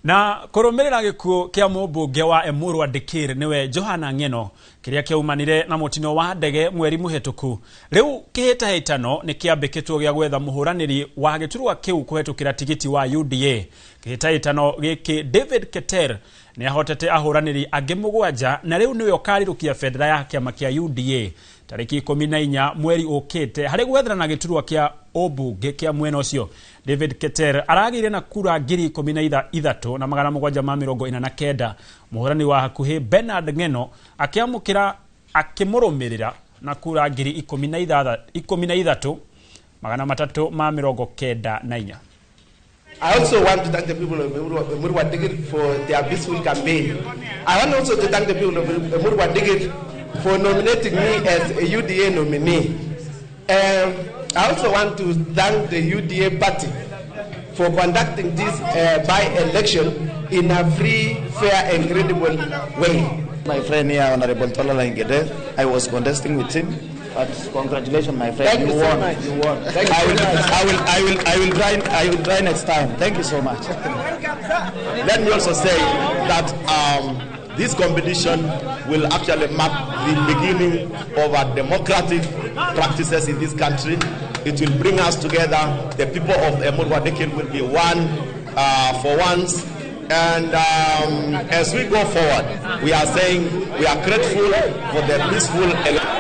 Na kũrũmĩrĩra gĩkuũ kĩa mũmbunge wa Emurua Dikirr nĩwe Johana Ng'eno kĩrĩa kĩaumanire na mũtino wa ndege mweri mũhĩtũku, rĩu kĩhĩtahĩtano nĩ kĩambĩkĩtwo gĩa gwetha mũhũranĩri wa gĩturwa kĩu kũhetũkĩra tigiti wa UDA. Kĩhĩtahĩtano gĩkĩ David Keter nĩ ahotete ahũranĩri angĩ 7 na rĩu nĩwe ũkarirũkia bendera ya kĩama kĩa UDA tarĩki 14 mweri ũkĩte harĩ gwethana na gĩturwa kĩa ũmbunge kĩa mwena ũcio. David Keter aragĩire na kura 13,749. Mũhũrani wa hakuhĩ Bernard Ng'eno akĩamũkĩra akĩmũrũmĩrĩra na kura 13,394. I also want to thank the people of Emurua Dikirr for their peaceful campaign. I want also to thank the people of Emurua Dikirr for nominating me as a UDA nominee. I also want to thank the UDA party for conducting this by-election in a free, fair and credible way. My friend here, Honorable Tolala Ngede, I was contesting with him. But congratulations, my friend. Thank You you so won. much. You won. Thank you so much. I will try next time. Thank you so much. Let me also say that this competition will actually mark the beginning of our democratic practices in this country. It will bring us together. The people of Emurua Dikirr will be one for once. And as we go forward, we are saying we are grateful for the peaceful election.